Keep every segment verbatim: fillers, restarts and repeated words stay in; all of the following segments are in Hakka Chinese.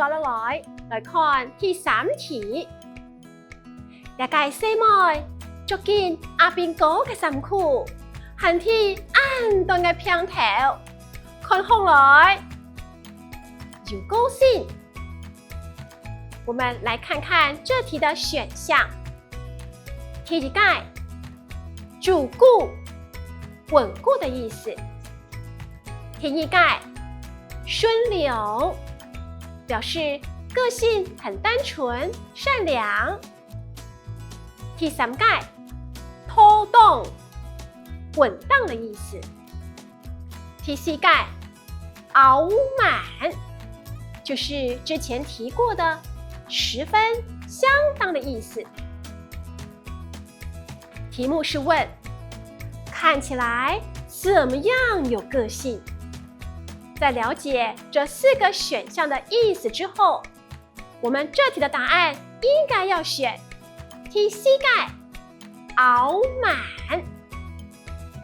接下來，來看第三題。這个細妹著緊阿兵哥个衫褲，還剃恁短个平頭，看起來有個性。我們來看看這題的選項。第一个，主顧，穩固的意思。第二个，順良，表示個性很單純、善良。第三个，妥當，穩當的意思。第四个，拗蠻，就是之前提過的十分、相當的意思。題目是問，看起來怎麼樣有個性？在了解這四個選項的意思之後，我們這題的答案應該要選第四个，拗蠻。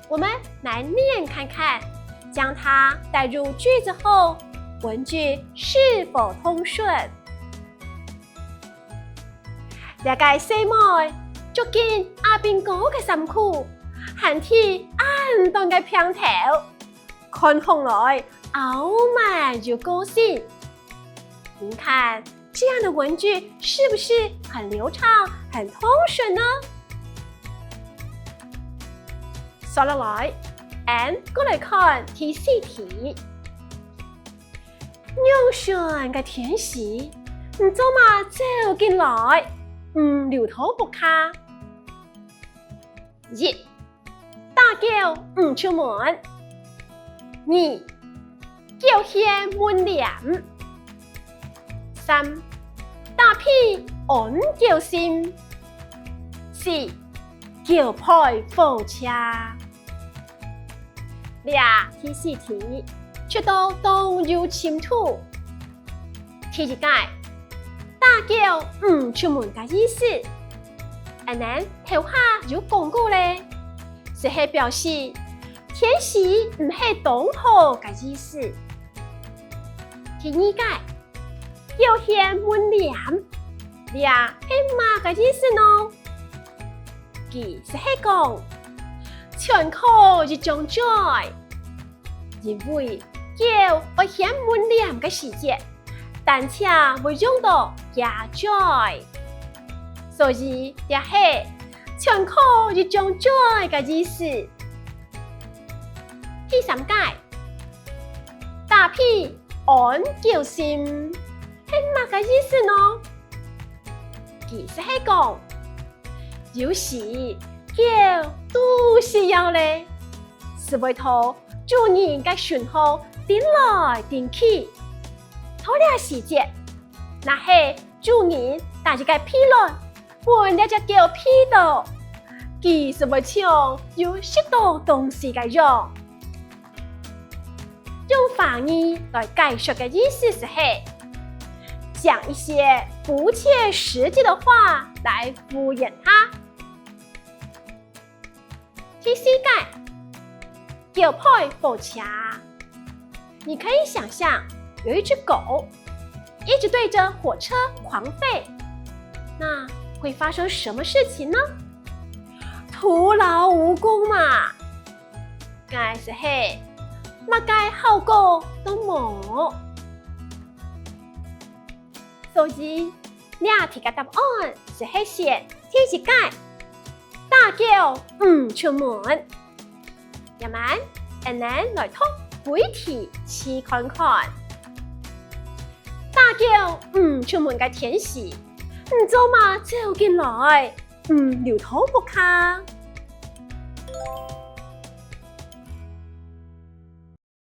我們來念看看，將它帶入句子後，文句是否通順？這个細妹著緊阿兵哥个衫褲，還剃恁短个平頭，看起來拗蠻有個性。你看，這樣的文句是不是很流暢、很通順呢？接下來，俺過來看第四題。 仰般个天時，你做麼走緊來，毋留在屋下？一、打狗毋出門。二、狗眩蚊獠。三、打屁安狗心。四、狗吠火車。 這第四題出到當有深度。第一个，打狗毋出門个意思，俺等頭下有講過咧，就係表示天時毋係當好个意思。第二个，狗眩蚊獠，這係麼个意思呢？ 佢就係講，全靠一張嘴，因為狗愛掀門簾个時節，單淨會用到厥嘴，所以這係全靠一張嘴个意思。第三个，打屁安狗心，係麼个意思呢？ 佢就係講，有時狗肚屎枵咧，就會在主人个身項躡來躡去。到這時節，若係主人打一个屁卵，分這隻狗屁著，佢就會像有食著東西个樣。 用華語來解說个意思就係，講一些不切實際的話來敷衍他。第四个，狗吠火車。你可以想像，有一隻狗一直對著火車狂吠，那會發生什麼事情呢？徒勞無功嘛。 該就係，麼个效果都無。所以，這題个答案就係選第一个，打狗毋出門。這下，俺等來讀歸題試看看。打狗毋出門个天時，你做麼走緊來，毋留在屋下？